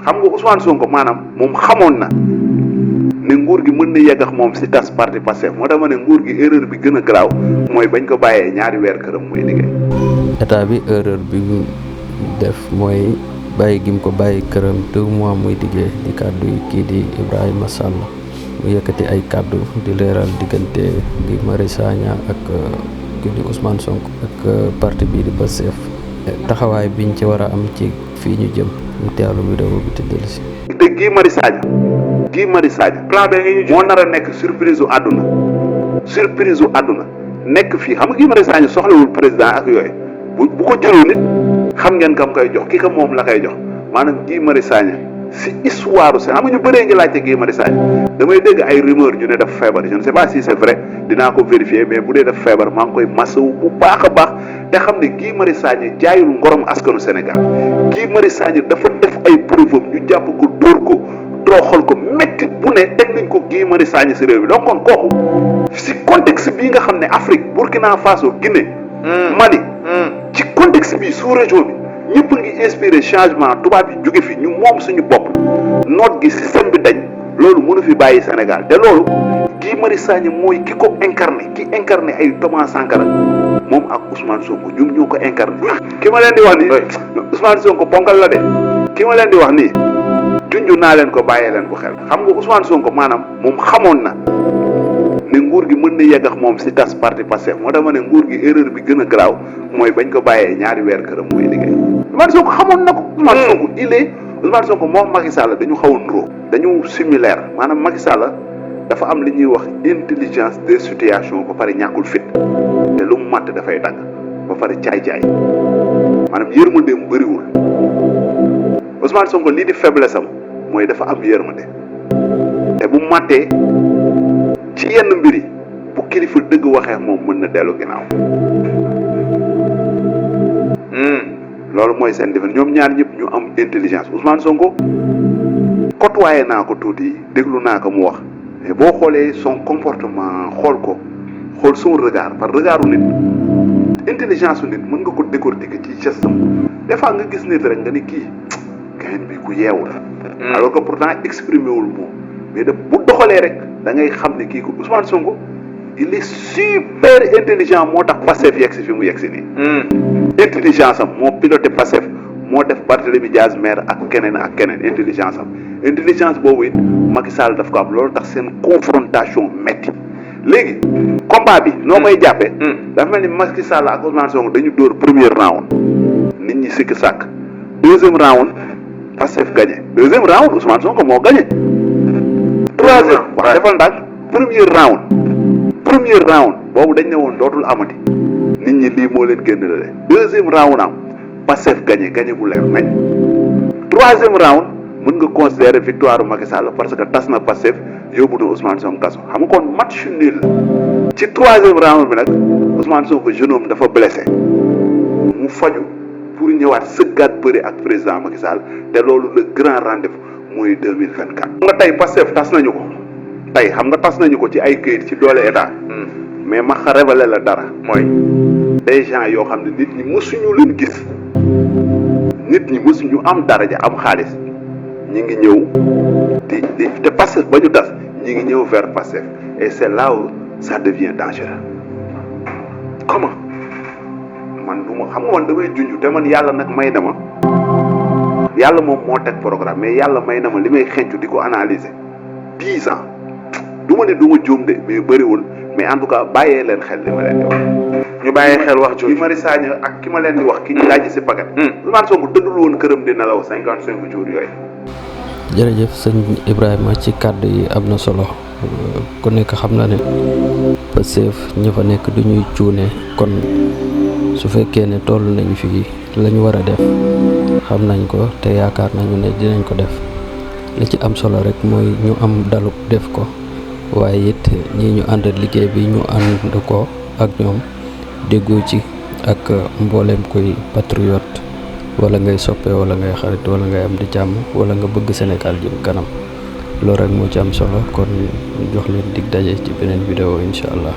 xam nga Ousmane Sonko maanaam moom xamoon na ne nguur gi mën na yegg ak moom si tas parti Pastef moo tax ma ne nguur gi erreur bi gën a garaaw mooy bañ ko bàyyee ñaari weer këram muy liggéey. état bi erreur bi mu def mooy bàyyi gi mu ko bàyyi këram 2 mois muy liggéey di kàddu yi kii di Ibrahima Sall mu yëkkati ay kàddu di leeral diggante Guy Marius Sagna ak kii di Ousmane Sonko ak parti bii di Pastef taxawaay biñ ci war a am ci fii ñu jëm ñu teewlu vidéo bi te dellusi. te Guy Marius Sagna plan B nga ñu moo nar a nekk surprise u àdduna nekk fii xam nga Guy Marius Sagna soxlawul président ak yooyu bu ko jëloo nit xam ngeen kam koy jox ki ka moom la koy jox maanaam Guy Marius Sagna si histoire xam nga ñu bëree ngi laajte Guy Marius Sagna damay dégg ay rumeur ñu ne daf feebar je ne sais pas si c'est vrai dinaa ko vérifier mais bu dee daf feebar maa ngi koy masawu bu baax a baax te xam ne Guy Marius Sagna jaayul ngorom askanu Sénégal Guy Marius Sagna dafa def ay preuve am ñu jàpp ko dóor ko tooxal ko métti bu ne teg nañ ko Guy Marius Sagna si réew mi donc kon kooku si contexte bii nga xam ne Afrique Burkina Faso Guinée Mali ci contexte bi sous région bi ñëpp ngi inspiré changement tubaab yi jóge fi ñu moom suñu bopp noot gi système bi dañ loolu mënu fi bàyyi Sénégal te loolu Guy Marius Sagna mooy ki ko incarné ay Thomas Sankara moom ak Ousmane Sonko ñoom ñoo ko incarné ki ma leen di wax nii Ousmane Sonko ponkal la de ki ma leen di wax nii junju naa leen ko bàyyee leen ko xel xam nga Ousmane Sonko maanaam moom xamoon na ne nguur gi mën na yegg ak moom si tas parti Pastef moo tax ma ne nguur gi erreur bi gën a garaaw mooy bañ ko bàyyee ñaari weer këram muy liggéey Ousmane Sonko xamoon na ko Ousmane Sonko moom Macky Sall dañu xaw a nuroo dañu similaire maanaam Macky Sall dafa am li ñuy wax intelligence des situations ba pare ñàkkul fit te lu mu màtt dafay dagg ba pare caay-caay maanaam yërmandeem bëriwul Ousmane Sonko lii di faiblesse am mooy dafa am yërmande te bu màttee ci yenn mbir yi bu kilifa dëgg waxee moom mën na dellu ginnaaw loolu mooy seen defe ñoom ñaar ñëpp ñu am intelligence Ousmane Sonko côtoyé naa ko tuuti déglu naa ko mu wax mais boo xoolee son comportement xool son regard par regardu nit intelligence u nit mën nga ko décortiquer ci geste am des fois nga gis nit rek nga ni kii gayen bi ku yeewu la alors que pourtant exprimé wul moom mais de bu doxalee rek da ngay xam ne kii ko Ousmane Sonko il est super intelligent moo tax Pastef yegg si fi mu yegg si nii intelligence am moo piloté Pastef moo def Barthélémy Dias maire ak keneen intelligence boobu it Macky Sall daf ko am loolu tax seen confrontation metti léegi combat bi noo koy jàppee dafa mel ni Macky Sall ak Ousmane Sonko dañu dóor premier round nit ñi sikk sàkk deuxième round Pastef gagné deuxième round Ousmane Sonko moo gagné troisième wax defal ndax premier round boobu dañ ne woon dootul amati nit ñi lii moo leen génn la deuxième round am Pastef gagné bu leer nañ troisième round mën nga considérer victoire Macky Sall parce que tas na Pastef yóbbu na Ousmane Sonko kaso xam nga kon match nul ci troisième round bi nag Ousmane Sonko jeune homme dafa blessé mu faju pour ñëwaat sëggaat bëri ak président Macky Sall te loolu le grand rendez-vous mooy 2024. nga tey Pastef tas nañu ko ci ay këyit ci doole état mais ma révélé la dara mooy des gens yoo xam ne nit ñi mësuñu leen gis nit ñi mësuñu am daraja am xaalis ñi ngi ñëw di te Pastef ba ñu tas ñi ngi ñëw vers Pastef et c'est là où ça devient dangereux. Comment man du ma xam nga man damay junj te man yàlla nag may na ma yàlla moom moo teg programme mais yàlla may na ma li may xencu di ko analyser 10 ans du ma ne du ma juum de mais bëriwul mais en tout cas bàyyee leen xel li ma leen di wax. ñu bàyyee xel wax jooju Guy Marius Sagna ak ki ma leen di wax ki ñu laaj si paquet. Ousmane Sonko tëddul woon këram di nelaw 55 jours yooyu. jërëjëf sëñ Ibrahima ci kàddu yi am na solo ku nekk xam na ne Pastef ña fa nekk du ñuy cuune kon su fekkee ne toll nañ fii la ñu war a def xam nañ ko te yaakaar nañu ne dinañ ko def li ci am solo rek mooy ñu am daluk def ko waaye it ñi ñu àndal liggéey bi ñu ànd ko ak ñoom déggoo ci ak mbooleem koy patriote wala ngay soppe wala ngay xarit wala ngay am di jàmm wala nga bëgg Sénégal jëm kanam loolu rek moo ci am solo kon jox leen dig daje ci beneen vidéo incha allah.